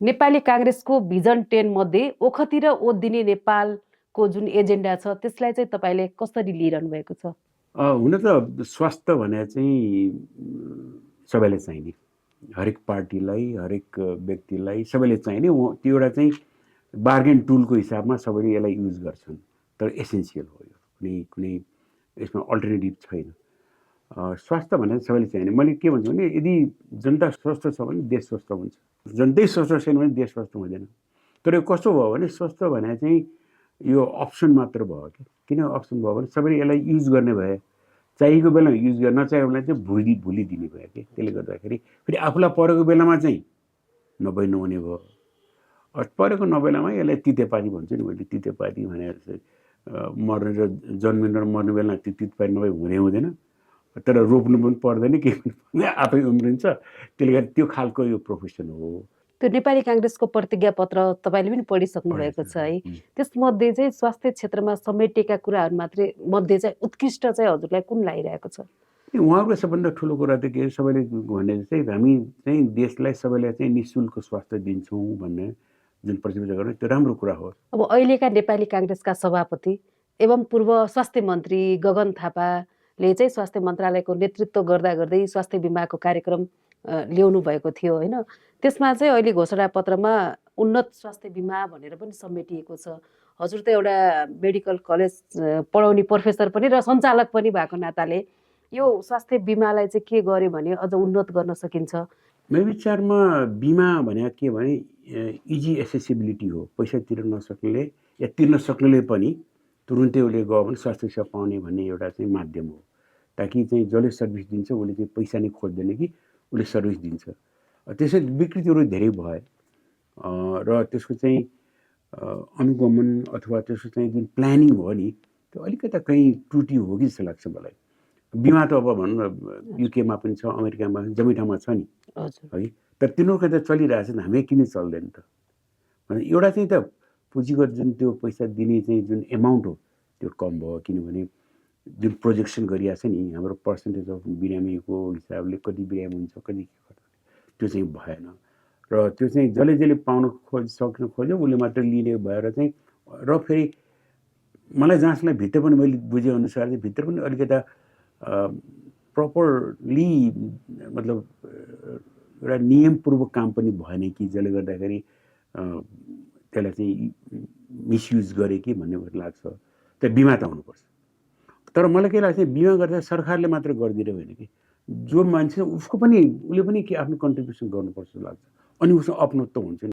Nepali कांग्रेसको vision 10 मध्ये ओखतिर ओत दिने नेपालको जुन एजेन्डा छ त्यसलाई चाहिँ तपाईले कसरी लिइरहनु भएको छ? हुन त स्वास्थ्य भने चाहिँ सबैलाई चाहिने, हरेक पार्टीलाई, हरेक व्यक्तिलाई सबैले चाहिने, त्यो एउटा चाहिँ बार्गेन टुलको हिसाबमा सबैले यसलाई युज गर्छन्। तर एसेन्सियल हो यो, कुनै यसमा अल्टरनेटिभ छैन। स्वास्थ्य भने सबैले चाहिने। मैले के भन्छु भने यदि जनता स्वस्थ छ भने देश स्वस्थ हुन्छ, जनतै स्वस्थ छैन भने देश स्वस्थ हुँदैन। तर यो कस्तो भयो भने स्वस्थ भने चाहिँ यो अप्सन मात्र भयो कि। किन अप्सन भयो भने सबैले यसलाई युज गर्ने भए, चाहिएको बेलामा युज गर्न, नचाहेको बेला चाहिँ भुलिदिने भयो कि। त्यसले गर्दाखेरि फेरि आफूलाई परेको बेलामा चाहिँ नहुने भयो। परेको नबेलामा यसलाई तितेपाती भन्छु नि मैले। तितेपाती भनेर चाहिँ मर्ने र जन्मिनु र मर्ने बेला तितेपाती नभए हुँदैन। तर रोप्नु पनि पर्दैन, के पनि आफै उम्रिन्छ। त्यसले गर्दा त्यो खालको यो प्रोफेसन हो। त्यो नेपाली कांग्रेसको प्रतिज्ञा पत्र तपाईले पनि पढिसक्नु भएको छ है। त्यसमध्ये चाहिँ स्वास्थ्य क्षेत्रमा समेटेका कुराहरू मात्रै मध्ये चाहिँ उत्कृष्ट चाहिँ हजुरलाई कुन लागिरहेको छ? उहाँको सबभन्दा ठुलो कुरा त के, सबैले भने चाहिँ हामी चाहिँ देशलाई सबैलाई चाहिँ निःशुल्क स्वास्थ्य दिन्छौँ भन्ने जुन प्रतिबद्धता गर्ने त्यो राम्रो कुरा हो। अब अहिलेका नेपाली कांग्रेसका सभापति एवं पूर्व स्वास्थ्य मन्त्री गगन थापाले चाहिँ स्वास्थ्य मन्त्रालयको नेतृत्व गर्दा गर्दै स्वास्थ्य बीमाको कार्यक्रम ल्याउनु भएको थियो हैन। त्यसमा चाहिँ अहिले घोषणापत्रमा उन्नत स्वास्थ्य बीमा भनेर पनि समेटिएको छ। हजुर त एउटा मेडिकल कलेज पढाउने प्रोफेसर पनि र सञ्चालक पनि भएको नाताले यो स्वास्थ्य बीमालाई चाहिँ के गर्यो भने अझ उन्नत गर्न सकिन्छ? मेरो विचारमा बीमा भने के भने इजी एसेसिबिलिटी हो। पैसा तिर्न नसक्नेले या तिर्न सक्नेले पनि तुरुन्तै उसले गयो भने स्वास्थ्य सेवा पाउने भन्ने एउटा चाहिँ माध्यम हो। ताकि चाहिँ जसले सर्भिस दिन्छ उसले चाहिँ पैसा नै खोज्दैन कि उसले सर्भिस दिन्छ। त्यसै विकृतिहरू धेरै भए र त्यसको चाहिँ अनुगमन अथवा त्यसको चाहिँ जुन प्लानिङ हो नि त्यो अलिकता कहीँ त्रुटि हो कि जस्तो लाग्छ मलाई। बीमा त अब भनौँ न युकेमा पनि छ, अमेरिकामा जम्मै ठाउँमा छ नि है। तर तिनीहरूको त चलिरहेछ नि, हामी किन चल्दैन त? भने एउटा चाहिँ त पुँजीगत जुन त्यो पैसा दिने चाहिँ जुन एमाउन्ट हो त्यो कम भयो। किनभने जुन प्रोजेक्सन गरिएको छ नि हाम्रो पर्सेन्टेज अफ बिरामीको हिसाबले कति बिरामी हुन्छ कति त्यो चाहिँ भएन। र त्यो चाहिँ जसले पाउन सक्न खोज्यो उसले मात्र लिने भएर चाहिँ र फेरि मलाई जहाँसम्म भित्र पनि मैले बुझेअनुसार चाहिँ भित्र पनि अलिकता प्रपरली मतलब एउटा नियमपूर्वक काम पनि भएन कि जसले गर्दाखेरि त्यसलाई चाहिँ मिसयुज गरे कि भन्ने लाग्छ। त्यो बिमा त हुनुपर्छ। तर मलाई के लाग्छ बिमा गर्दा सरकारले मात्र गरिदिएर होइन कि जो मान्छे उसले पनि के आफ्नो कन्ट्रिब्युसन गर्नुपर्छ लाग्छ। अनि उसको अपनत्व हुन्छ नि।